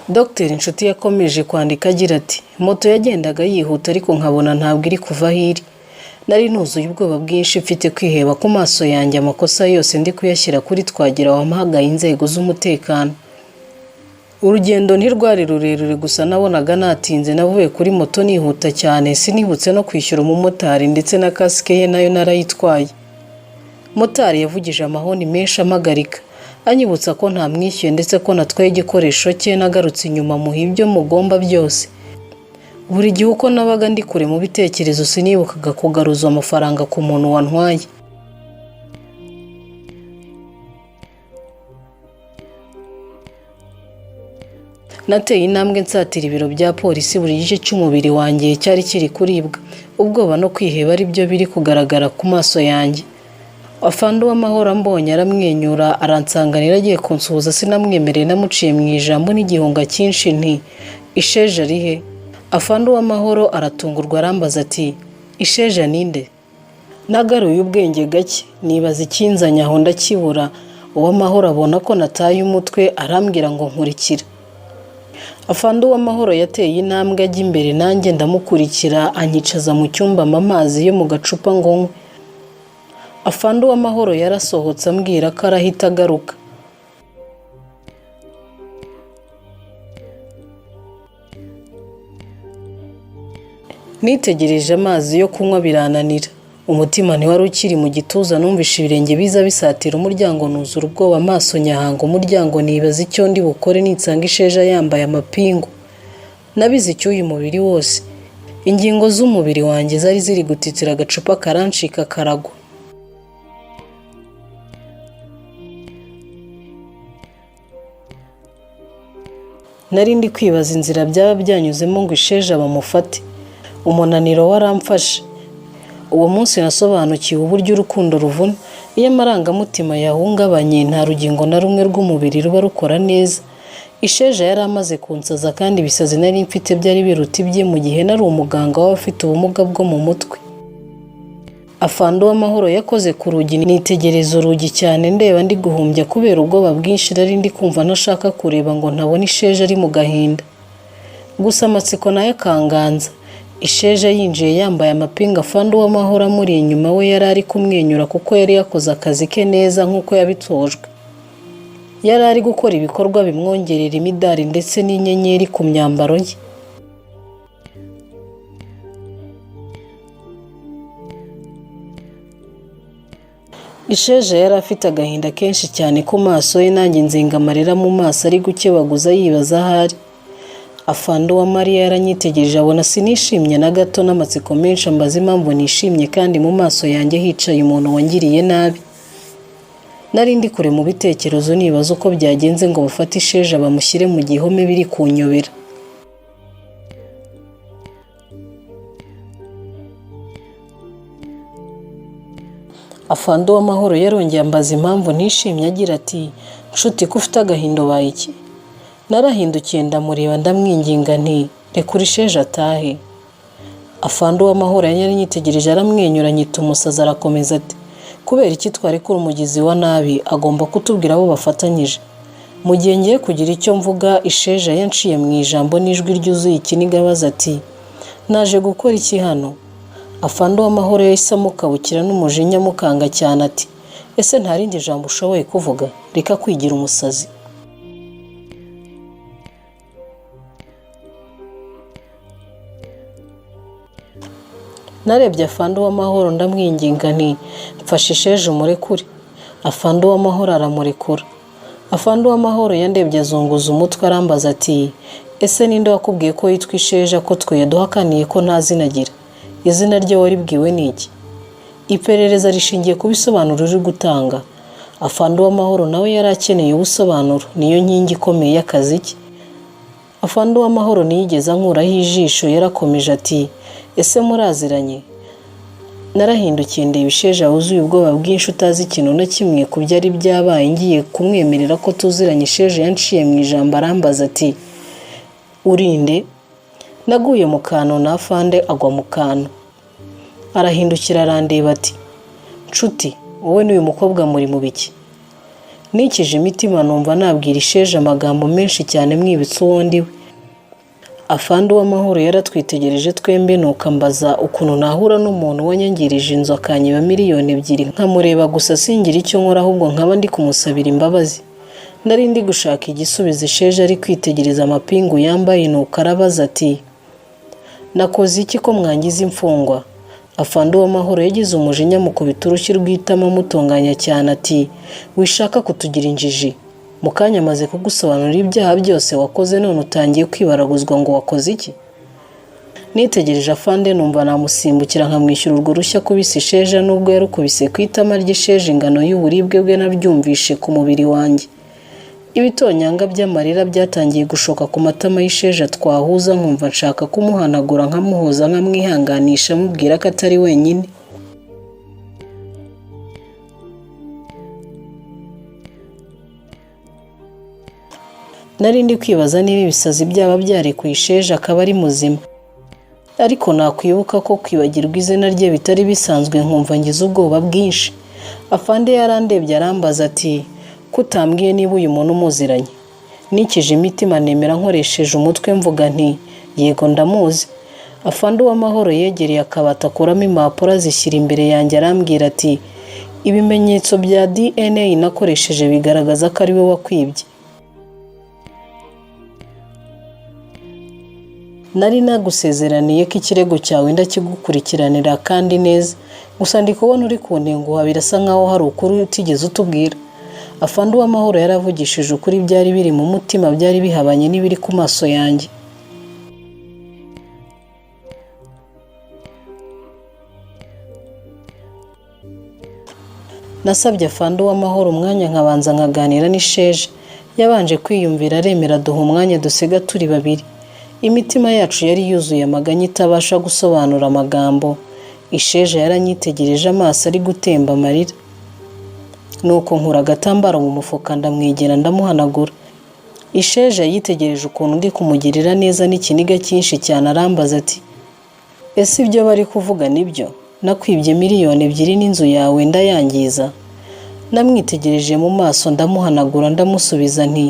Dr Nshuti yakomeje kwandika agira ati "Moto yagendaga yihuta ariko nkabona ntabwo iri kuva aho iri. Nari nuzuye ubwoba bwinshi, mfite kwiheba ku maso yanjye, amakosa yose ndi kuyashyira kuri Twagira wampagaye inzego z'umutekano. Urugendo ntirwari rurerure, gusa nabonaga natinze. Navuye kuri moto nihuta cyane, sinibutse no kwishyura umumotari, ndetse na kasike ye nayo narayitwaye. Motari yavugije amahoni menshi ampagarika, anyibutsa ko ntamwishyuye ndetse ko natwaye igikoresho cye. Nagarutse inyuma muha ibyo mugomba byose. Buri gihe uko nabaga ndi kure mu bitekerezo, sinibukaga kugaruza amafaranga ku muntu wantwaye. Nateye intambwe nsatira ibiro bya polisi, buri gice cy'umubiri wanjye cyari kiri kuribwa, ubwoba no kwiheba ari byo biri kugaragara ku maso yanjye. Afande Uwamahoro ambonye aramwenyura, aransanganira, agiye kunsuhuza sinamwemereye, namuciye mu ijambo n'igihunga cyinshi nti: 'Isheja rihe?' Afande Uwamahoro aratungurwa, arambaza ati: 'Isheja ninde?' Nagaruye ubwenge gake, nibaza ikinzanye aho ndakibura. Uwamahoro abona ko nataye umutwe, arambwira ngo nkurikira. Afande Uwamahoro yateye intambwe ajya imbere, nanjye ndamukurikira, anyicaza mu cyumba, ampa amazi yo mu gacupa ngo nywe. Afande Uwamahoro yarasohotse ambwira ko arahita agaruka. Nitegereje amazi yo kunywa birananira. Umutima ntiwari ukiri mu gituza, numvishe ibirenge biza bisatira umuryango, nuzura ubwoba, amaso nyahanga umuryango, nibaza icyo ndi bukore ninsanga Isheja yambaye amapingu. Nabize icyuya umubiri wose. Ingingo z'umubiri wanjye zari ziri gutitira, agacupa karancika karagwa. Nari ndi kwibaza inzira byaba byanyuzemo ngo Isheja bamufate. Umunaniro waramfashe. Uwo munsi nasobanukiwe uburyo urukundo ruvuna. Iyo amarangamutima yahungabanye, nta rugingo na rumwe rw'umubiri ruba rukora neza. Isheja yari amaze kunsaza, kandi ibisazi nari mfite byari biruta ibye mu gihe nari umuganga w'abafite ubumuga bwo mu mutwe. Afande Uwamahoro yakoze ku rugi, nitegereza urugi cyane ndeba ndi guhumbya kubera ubwoba bwinshi nari ndi kumva ntashaka kureba ngo ntabona Isheja ari mu gahinda. Gusa amatsiko nayo akanganza. Isheja yinjiye yambaye amapingu, Afande Uwamahoro amuri inyuma, we yari ari kumwenyura kuko yari yakoze akazi ke neza nk'uko yabitojwe. Yari ari gukora ibikorwa bimwongerera imidari ndetse n'inyenyeri ku myambaro ye. Isheja yari afite agahinda kenshi cyane ku maso ye, nanjye nzinga amarira mu maso ari gukebaguza yibaza aho ari. Afande Uwamariya yaranyitegereje abona sinishimye na gato, n'amatsiko menshi ambaza impamvu nishimye kandi mu maso yanjye hicaye umuntu wangiriye nabi. Nari ndi kure mu bitekerezo, nibaza uko byagenze ngo bafate Isheja bamushyire mu gihome, biri kunyobera. Afande Uwamahoro yarongeye ambaza impamvu ntishimye, agira ati: 'Nshuti, ko ufite agahinda, ubaye iki?' Narahindukiye ndamureba, ndamwinginga nti: 'Rekura Isheja atahe.' Afande Uwamahoro yaranyitegereje aramwenyura, anyita umusazi, arakomeza ati: 'Kubera iki twarekura umugizi wa nabi? Agomba kutubwira abo bafatanyije.' Mu gihe ngiye kugira icyo mvuga, Isheja yanciye mu ijambo n'ijwi ryuzuye ikiniga abaza ati: 'Naje gukora iki hano?' Afande Uwamahoro yahise amukabukira n'umujinya, amukanga cyane ati: 'Ese nta rindi jambo ushoboye kuvuga? Reka kwigira umusazi.' Narebye Afande Uwamahoro ndamwinginga nti: 'Mfashe Isheja umurekure.' Afande Uwamahoro aramurekura. Afande Uwamahoro yandebye azunguza umutwe, arambaza ati: 'Ese ninde wakubwiye ko yitwa Isheja, ko twe yaduhakaniye ko nta zina agira? Izina rye waribwiwe n'iki? Iperereza rishingiye ku bisobanuro uri gutanga.' Afande Uwamahoro nawe yari akeneye ubusobanuro, niyo nkingi ikomeye y'akazi ke. Afande Uwamahoro ntiyigeze ankuraho ijisho, yarakomeje ati: 'Ese muraziranye?' Narahindukiye ndeba Isheja wuzuye ubwoba bwinshi, utazi ikintu na kimwe ku byari byabaye, ngiye kumwemerera ko tuziranye, Isheja yanciye mu ijambo arambaza ati: 'Urinde?' Naguye mu kantu na Afande agwa mu kantu. Arahindukira arandeba ati: 'Nshuti, wowe n'uyu mukobwa muri mu biki?' Nikije imitima numva nabwira Isheja amagambo menshi cyane mwibutsa uwo ndi we. Afande Uwamahoro yaratwitegereje twembi, nuko ambaza ukuntu nahura n'umuntu wanyangirije inzu akanyiba 2 miliyoni, nkamureba gusa singira icyo nkora, ahubwo nkaba ndi kumusabira imbabazi. Nari ndi gushaka igisubizo Isheja ari kwitegereza amapingu yambaye, nuko arabaza ati: "Nakoze iki ko mwangiza imfungwa?" Afande Uwamahoro yagize umujinya, amukubita urushyi rw'itama, amutonganya cyane ati: "Wishaka kutugira injiji. Mu kanya amaze kugusobanurira ibyaha byose wakoze, none utangiye kwibaraguzwa ngo wakoze iki?" Nitegereje afande numva namusimbukira nkamwishyura urwo rushyi akubise Isheja, nubwo yarukubise ku itama ry'Isheja. Ingano y'uburibwe bwe nabyumvishe ku mubiri wanjye. Ibitonyanga by'amarira byatangiye gushoka ku matama y'Isheja, twahuza nkumva nshaka kumuhanagura, nkamuhoza, nkamwihanganisha, mubwira ko atari wenyine. Nari ndi kwibaza niba ibisazi byaba byarekuye Isheja akaba ari muzima, ariko nakwibuka ko kwibagirwa izina rye bitari bisanzwe nkumva ngize ubwoba bwinshi. Afande yarandebye arambaza ati: "Kutambwiye niba uyu muntu umuziranye?" Nikije imitima nemera nkoresheje umutwe, mvuga nti: "Yego, ndamuzi." Afande Uwamahoro yegereye akabati, akuramo impapuro, azishyira imbere yanjye, arambwira ati: "Ibimenyetso bya DNA nakoresheje bigaragaza ko ari we wakwibye. Nari nagusezeraniye ko ikirego cyawe ndakigukurikiranira kandi neza, gusa ndi kubona uri kuntenguha, birasa nkaho hari ukuri utigeze utubwira." Afande Uwamahoro yaravugishije ukuri, byari biri mu mutima byari bihabanye n'ibiri ku maso yanjye. Nasabye afande Uwamahoro umwanya nkabanza nkaganira n'Isheja. Yabanje kwiyumvira aremera, aduha umwanya dusiga turi babiri. Imitima yacu yari yuzuye amaganya itabasha gusobanura amagambo. Isheja yaranyitegereje amaso ari gutemba amarira, nuko nkura agatambaro mu mufuka, ndamwegera, ndamuhanagura. Isheja yitegereje ukuntu ndi kumugirira neza n'ikiniga cyinshi cyane, arambaza ati: "Ese ibyo bari kuvuga nibyo? Nakwibye 2 miliyoni n'inzu yawe ndayangiza?" Namwitegereje mu maso, ndamuhanagura, ndamusubiza nti: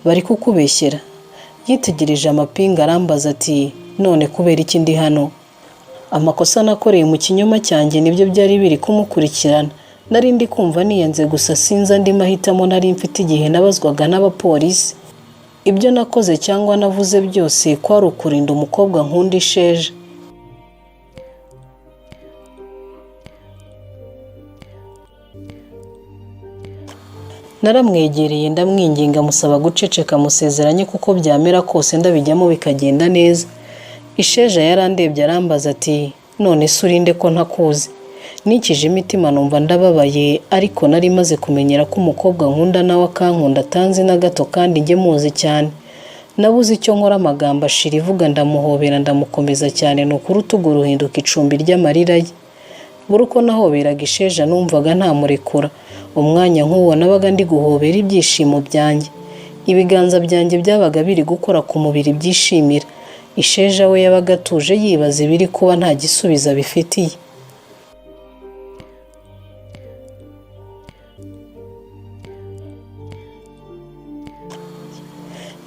"Bari kukubeshyera." Yitegereje amapingu arambaza ati: "None kubera iki ndi hano?" Amakosa nakoreye mu kinyoma cyanjye nibyo byari biri kumukurikirana. Nari ndi kumva niyanze, gusa sinzi andi mahitamo nari mfite igihe nabazwaga n'abapolisi. Ibyo nakoze cyangwa navuze byose kwari ukurinda umukobwa nkunda, Isheja. Naramwegereye, ndamwinginga, musaba guceceka, musezeranye kuko byamera kose ndabijyamo bikagenda neza. Isheja yarandebye arambaza ati: "None se urinde ko ntakuzi?" Nikije imitima numva ndababaye, ariko nari maze kumenyera ko umukobwa nkunda nawe akankunda atanzi na gato, kandi njye muzi cyane. Nabuze icyo nkora, amagambo ashira ivuga, ndamuhobera, ndamukomeza cyane, nuko urutugu ruhinduka icumbi ry'amarira ye. Buri uko nahoberaga Isheja numvaga ntamurekura. Umwanya nk'uwo nabaga ndi guhobera ibyishimo byanjye, ibiganza byanjye byabaga biri gukora ku mubiri byishimira. Isheja we yabaga atuje yibaza ibiri kuba, nta gisubizo abifitiye.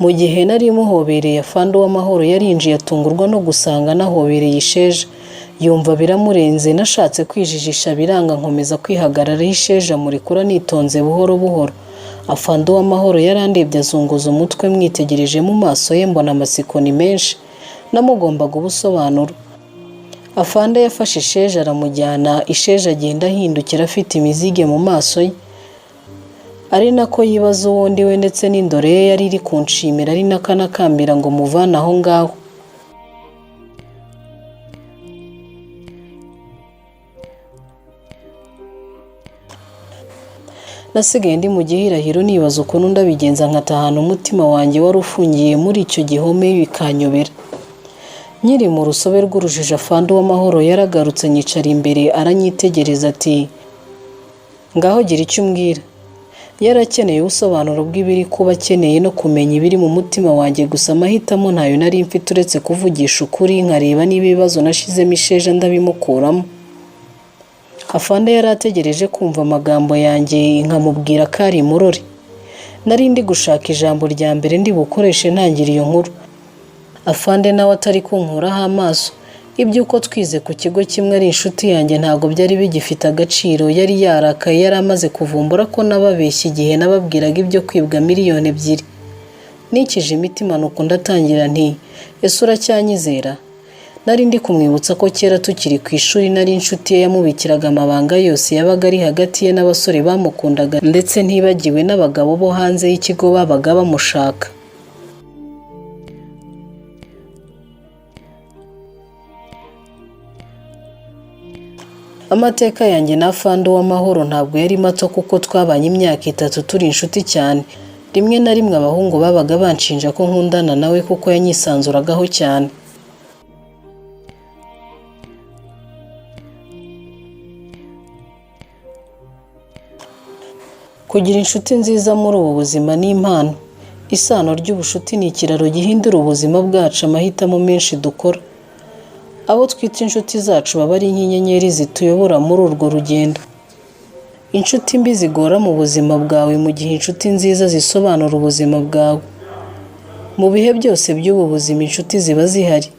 Mu gihe nari muhobereye, afande Uwamahoro yarinjiye, atungurwa no gusanga nahobereye Isheja, yumva biramurenze. Nashatse kwijijisha biranga, nkomeza kwihagararaho, Isheja murekura nitonze buhoro buhoro. Afande Uwamahoro yarandebye azunguza umutwe, mwitegereje mu maso ye mbona amatsiko ni menshi, namugombaga ubusobanuro. Afande yafashe Isheja aramujyana. Isheja agenda ahindukira afite imizige mu maso ye, ari nako yibaza uwo ndi we, ndetse n'indoro ye yari iri kunshimira, ari nako anakambira ngo muvane aho ngaho. Nasigaye ndi mu gihirahiro nibaza ukuntu ndabigenza nkatahana umutima wanjye wari ufungiye muri icyo gihome, bikanyobera. Nkiri mu rusobe rw'urujijo, afande Uwamahoro yaragarutse anyicara imbere, aranyitegereza ati: "Ngaho gira icyo umbwira." Yarakeneye ubusobanuro bw'ibiri kuba, akeneye no kumenya ibiri mu mutima wanjye, gusa amahitamo ntayo nari mfite uretse kuvugisha ukuri nkareba niba ibibazo nashizemo Isheja ndabimukuramo. Afande yari ategereje kumva amagambo yanjye nkamubwira ko ari imurore. Nari ndi gushaka ijambo rya mbere ndi bukoreshe ntangira iyo nkuru. Afande nawe atari kunkuraho amaso. Iby'uko twize ku kigo kimwe ari inshuti yanjye ntabwo byari bigifite agaciro, yari yarakaye, yari amaze kuvumbura ko nababeshye igihe nababwiraga ibyo kwibwa 2 miliyoni. Nikije imitima nuko ndatangira nti: "Ese uracyanyizera?" Nari ndi kumwibutsa ko kera tukiri ku ishuri nari inshuti ye, yamubikiraga amabanga yose yabaga ari hagati ye n'abasore bamukundaga, ndetse ntibagiwe n'abagabo bo hanze y'ikigo babaga bamushaka. Amateka yanjye na Afande Uwamahoro ntabwo yari mato kuko twabanye imyaka 3 turi inshuti cyane. Rimwe na rimwe abahungu babaga banshinja ko nkundana nawe kuko yanyisanzuragaho cyane. Kugira inshuti nziza muri ubu buzima ni impano. Isano ry'ubucuti ni ikiraro gihindura ubuzima bwacu, amahitamo menshi dukora. Abo twita inshuti zacu baba ari nk'inyenyeri zituyobora muri urwo rugendo. Inshuti mbi zigora mu buzima bwawe mu gihe inshuti nziza zisobanura ubuzima bwawe. Mu bihe byose by'ubu buzima inshuti ziba zihari.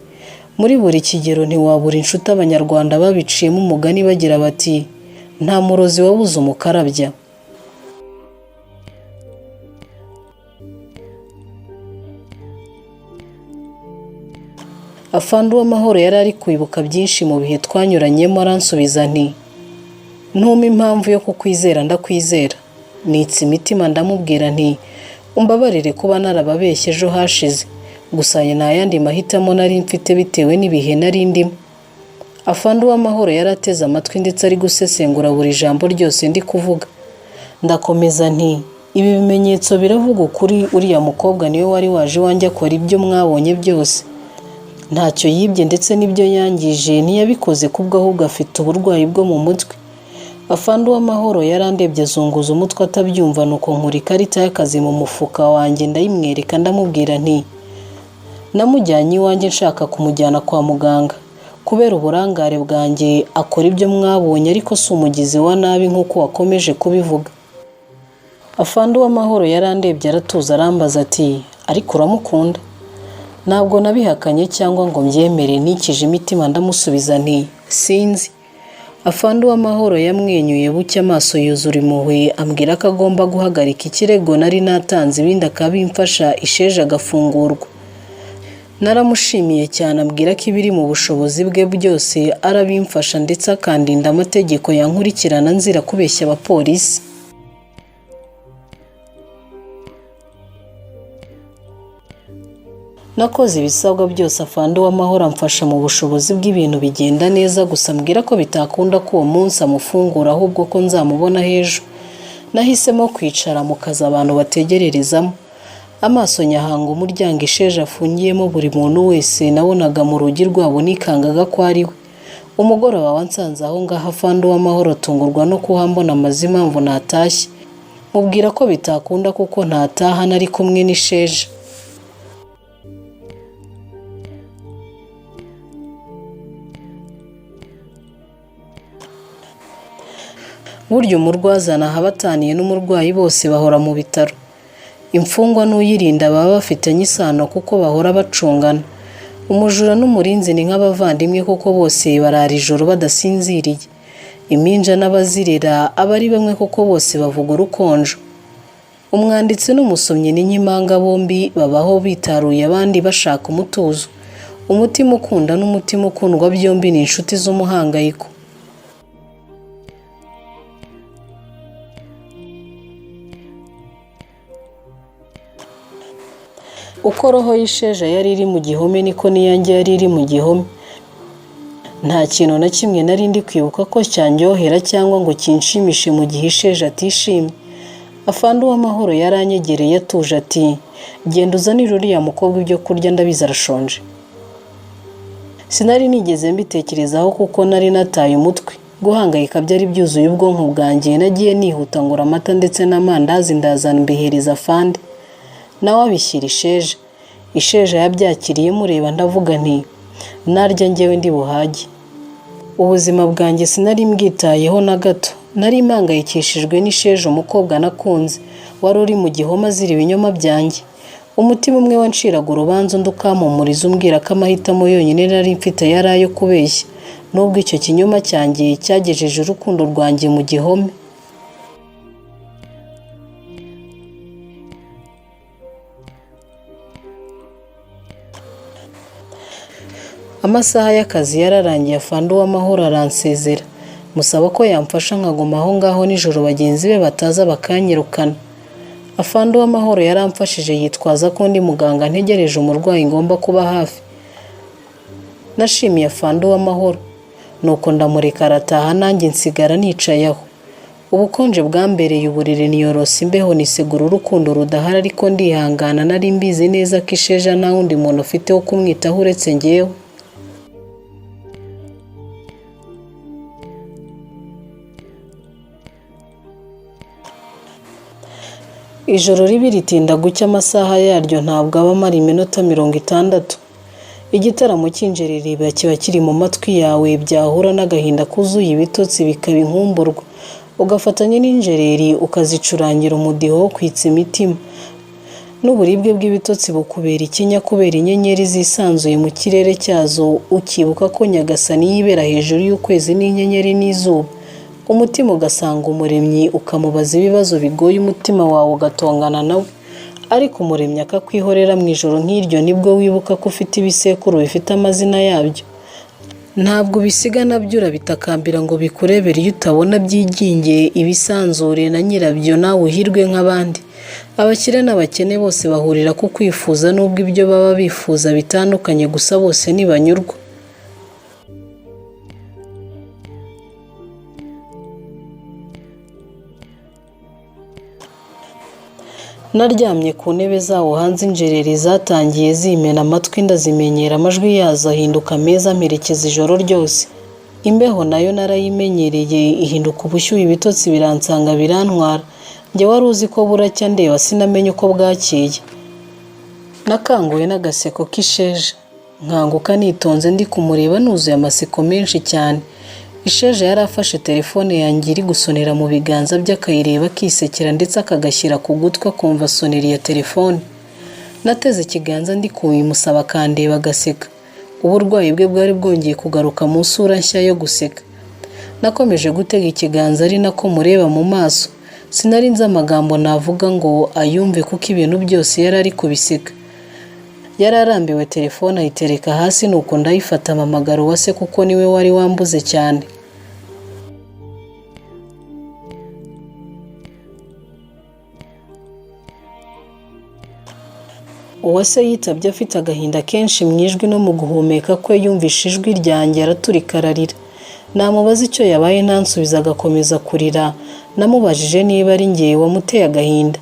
Muri buri kigero ntiwabura inshuti. Abanyarwanda babiciyemo umugani bagira bati: "Nta murozi wabuze umukarabya." Afande Uwamahoro yari ari kwibuka byinshi mu bihe twanyuranyemo, aransubiza nti: "Ntuma impamvu yo kukwizera, ndakwizera." Nitsa imitima ndamubwira nti: "Umbabarire kuba narababeshye ejo hashize, gusa nta yandi mahitamo nari mfite bitewe n'ibihe nari ndimo." Afande Uwamahoro yari ateze amatwi ndetse ari gusesengura buri jambo ryose ndi kuvuga. Ndakomeza nti: "Ibi bimenyetso biravuga ukuri, uriya mukobwa niwe wari waje iwanjye akora ibyo mwabonye byose. Ntacyo yibye ndetse n'ibyo yangije ntiyabikoze kubwo, ahubwo afite uburwayi bwo mu mutwe." Afande Uwamahoro yarandebye azunguza umutwe atabyumva, nuko nkura ikarita y'akazi mu mufuka wanjye ndayimwereka, ndamubwira nti: "Namujyanye iwanjye nshaka kumujyana kwa muganga. Kubera uburangare bwanjye akora ibyo mwabonye, ariko si umugizi wa nabi nk'uko wakomeje kubivuga." Afande Uwamahoro yarandebye aratuza, arambaza ati: "Ariko uramukunda?" Ntabwo nabihakanye cyangwa ngo mbyemere, nikije imitima ndamusubiza nti: "Sinzi." Afande Uwamahoro yamwenyuye bucya amaso yuzura impuhwe, ambwira ko agomba guhagarika ikirego nari natanze, ibindi akabimfasha, isheja agafungurwa. Naramushimiye cyane, ambwira ko ibiri mu bushobozi bwe byose arabimfasha ndetse akandinda amategeko yankurikirana nzira kubeshya abapolisi. Nakoze ibisabwa byose, Afande Uwamahoro amfasha mu bushobozi bw'ibintu bigenda neza, gusa ambwira ko bitakunda ko uwo munsi amufungura, ahubwo ko nzamubona ejo. Nahisemo kwicara mu kazi abantu bategererezamo. Amaso nyahanga umuryango isheja afungiyemo, buri muntu wese nabonaga mu rugi rwabo nikangaga ko ari we. Umugoroba wansanze aho ngaho, Afande Uwamahoro atungurwa no kuhambona, amaze impamvu natashye. Mubwira ko bitakunda kuko ntataha nari kumwe n'isheja. Burya umurwaza ntaho aba ataniye n'umurwayi, bose bahora mu bitaro. Imfungwa n'uyirinda baba bafitanye isano kuko bahora bacungana. Umujura n'umurinzi ni nk'abavandimwe kuko bose barara ijoro badasinziriye. Impinja n'abazirera aba ari bamwe kuko bose bavuga urukonjo. Umwanditsi n'umusomyi ni nk'impanga, bombi babaho bitaruye abandi bashaka umutuzo. Umutima ukunda n'umutima ukundwa byombi ni inshuti z'umuhangayiko. Uko roho y'isheja yari iri mu gihome niko n'iyanjye yari iri mu gihome. Nta kintu na kimwe nari ndi kwibuka ko cyanjyohera cyangwa ngo kinshimishe mu gihe isheja atishimye. Afande Uwamahoro yaranyegereye atuje ati: "Genda uzanire uriya mukobwa ibyo kurya, ndabizi arashonje." Sinari nigeze mbitekerezaho kuko nari nataye umutwe. Guhangayika byari byuzuye ubwonko bwanjye. Nagiye nihuta ngura amata ndetse n'amandazi, ndazana mbihereza afande, nawe abishyira isheja. Isheja yabyakiriye mureba, ndavuga nti: "Narya njyewe ndi buhage." Ubuzima bwanjye sinari mbwitayeho na gato, nari mpangayikishijwe n'isheja umukobwa nakunze. wari uri mu gihome azira ibinyoma byanjye. Umutima umwe wanciraga urubanza, undi ukampumuriza umbwira ko amahitamo yonyine nari mfite yari ayo kubeshya, nubwo icyo kinyoma cyanjye cyagejeje urukundo rwanjye mu gihome. Amasaha y'akazi yararangiye, afande Uwamahoro aransezera, musaba ko yamfasha nkaguma aho ngaho nijoro bagenzi be bataza bakanyirukana. Afande Uwamahoro yaramfashije yitwaza ko ndi muganga ntegereje umurwayi ngomba kuba hafi. Nashimiye afande Uwamahoro, nuko ndamureka arataha, nanjye nsigara nicaye aho. Ubukonje bwambereye uburiri, niyorosa imbeho, nisegura urukundo rudahari, ariko ndihangana. Nari mbizi neza ko Isheja nta wundi muntu ufite wo kumwitaho uretse njyewe. Ijoro ribi ritinda gucya, amasaha yaryo ntabwo aba amara iminota 60. Igitaramo cy'injereri kiba kiri mu matwi yawe, byahura n'agahinda kuzuye ibitotsi bikaba inkumburwa. Ugafatanya n'injereri ukazicurangira umudiho wo kwitsa imitima. N'uburibwe bw'ibitotsi bukubera ikinya kubera inyenyeri zisanzuye mu kirere cyazo, ukibuka ko Nyagasani yibera hejuru y'ukwezi n'inyenyeri n'izuba. Umutima ugasanga Umuremyi, ukamubaza ibibazo bigoye umutima wawe, ugatongana nawe. Ariko Umuremyi akakwihorera. Mu ijoro nk'iryo nibwo wibuka ko ufite ibisekuru bifite amazina yabyo. Ntabwo ubisiga, nabyo urabitakambira ngo bikurebere iyo utabona, byiginge ibisanzure na nyirabyo, nawe uhirwe nk'abandi. Abakire n'abakene bose bahurira ku kwifuza, nubwo ibyo baba bifuza bitandukanye, gusa bose ntibanyurwa. Naryamye ku ntebe zawo hanze, injereri zatangiye zimena amatwi ndazimenyera, amajwi yazo ahinduka meza amperekeza ijoro ryose. Imbeho nayo narayimenyereye ihinduka ubushyuhe, ibitotsi biransanga birantwara. Njye wari uzi ko buracya ndeba sinamenye uko bwakeye. Nakanguwe n'agaseko k'Isheja, nkanguka nitonze ndi kumureba nuzuye amaseko menshi cyane. Isheja yari afashe telefone yanjye iri gusonera mu biganza bye, akayireba akisekera, ndetse akagashyira ku gutwi akumva soneri ya telefone. Nateze ikiganza ndi kuyimusaba akandeba agaseka. Uburwayi bwe bwari bwongeye kugaruka mu isura nshya yo guseka. Nakomeje gutega ikiganza ari nako mureba mu maso. Sinari nzi amagambo navuga ngo ayumve kuko ibintu byose yari ari kubiseka. Yari arambiwe telefone ayitereka hasi, nuko ndayifata mpamagara Uwase kuko niwe wari wambuze cyane. Uwase yitabye afite agahinda kenshi mu ijwi no mu guhumeka kwe, yumvishe ijwi ryanjye araturika ararira. Namubaza icyo yabaye ntansubiza agakomeza kurira. Namubajije niba ari njye wamuteye agahinda,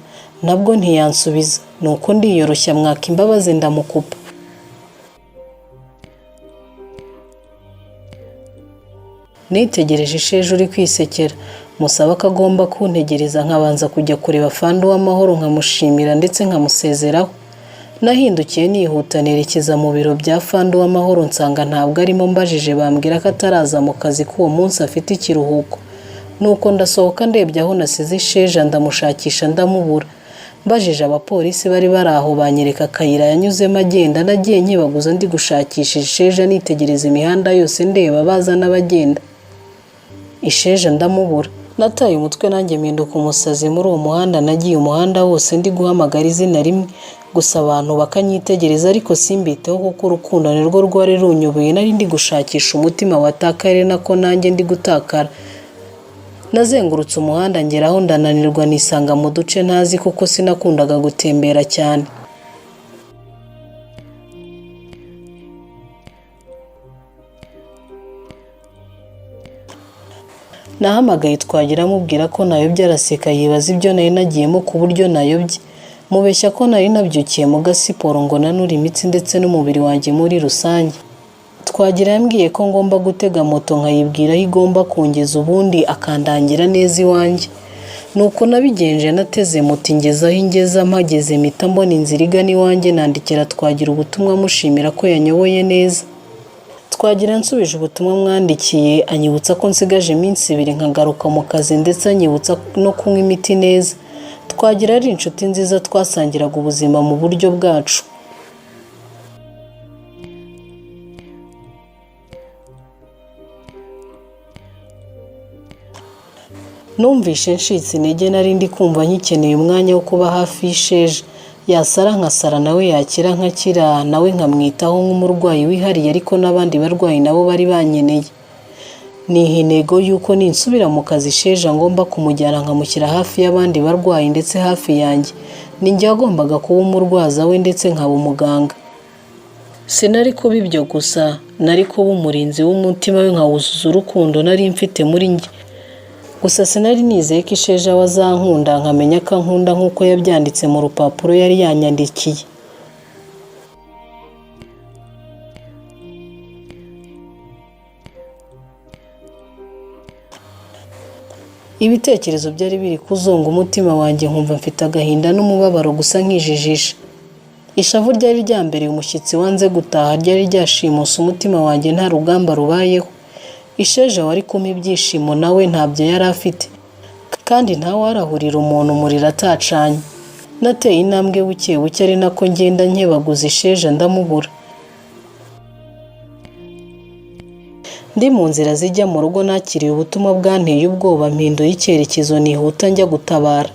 nabwo ntiyansubiza, nuko ndiyoroshya mwaka imbabazi ndamukupa. Nitegereje Isheja uri kwisekera, musaba ko agomba kuntegereza nkabanza kujya kureba afande Uwamahoro nkamushimira ndetse nkamusezeraho. Nahindukiye nihuta nerekeza mu biro bya afande Uwamahoro, nsanga ntabwo arimo, mbajije bambwira ko ataraza mu kazi k'uwo munsi afite ikiruhuko. Nuko ndasohoka ndebye aho nasize Isheja ndamushakisha ndamubura. Mbajije abapolisi bari bari aho banyereka akayira yanyuzemo agenda. Nagiye nkibaguza ndi gushakisha Isheja, nitegereza imihanda yose ndeba abaza n'abagenda. Isheja ndamubura. Nataye umutwe nanjye mpinduka umusazi muri uwo muhanda. Nagiye umuhanda wose ndi guhamagara izina rimwe gusa, abantu bakanyitegereza ariko simbiteho kuko urukundo nirwo rwari runyubuye. Nari ndi gushakisha umutima watakaye ari nako nanjye ndi gutakara. Nazengurutse umuhanda ngeraho ndananirwa, nisanga mu duce ntazi kuko sinakundaga gutembera cyane. Nahamagaye Twagira amubwira ko nayobye, araseka yibaza ibyo nari nagiyemo ku buryo nayobye. Mubeshya ko nari nabyukiye mu gasiporo ngo nanure imitsi ndetse n'umubiri wanjye muri rusange. Twagira yambwiye ko ngomba gutega moto nkayibwira aho igomba kungeza, ubundi akandangira neza iwanjye. Nuko nabigenje, nateze moto ingeza aho ingeza, mpageze mpita mbona inzira igana iwanjye, nandikira Twagira ubutumwa mushimira ko yanyoboye neza. Twagira nsubije ubutumwa mwandikiye anyibutsa ko nsigaje iminsi 2 nkagaruka mu kazi, ndetse anyibutsa no kunywa imiti neza. Twagira ari inshuti nziza, twasangiraga ubuzima mu buryo bwacu. Numvishe ncitse intege, nari ndi kumva nkikeneye umwanya wo kuba hafi y'isheja. Yasara nkasara nawe, yakira nkakira nawe, nkamwitaho nk'umurwayi wihariye, ariko n'abandi barwayi nabo bari bankeneye. Niha intego y'uko ninsubira mu kazi Isheja ngomba kumujyana nkamushyira hafi y'abandi barwayi ndetse hafi yanjye. Ni njye wagombaga kuba umurwaza we ndetse nkaba umuganga. Sinari kuba ibyo gusa, nari kuba umurinzi w'umutima we nkawuzuza urukundo nari mfite muri njye. Gusa sinari nizeye ko Isheja we azankunda, nkamenya ko ankunda nk'uko yabyanditse mu rupapuro yari yanyandikiye. Ibitekerezo byari biri kuzonga umutima wanjye, nkumva mfite agahinda n'umubabaro gusa nkijijisha. Ishavu ryari ryambereye umushyitsi wanze gutaha, ryari ryashimuse umutima wanjye nta rugamba rubayeho. Isheja wari kumpa ibyishimo nawe ntabyo yari afite, kandi ntawarahurira umuntu umuriro atacanye. Nateye intambwe buke buke ari nako ngenda nkebaguza Isheja, ndamubura. Ndi mu nzira zijya mu rugo nakiriye ubutumwa bwanteye ubwoba, mpinduye icyerekezo nihuta njya gutabara.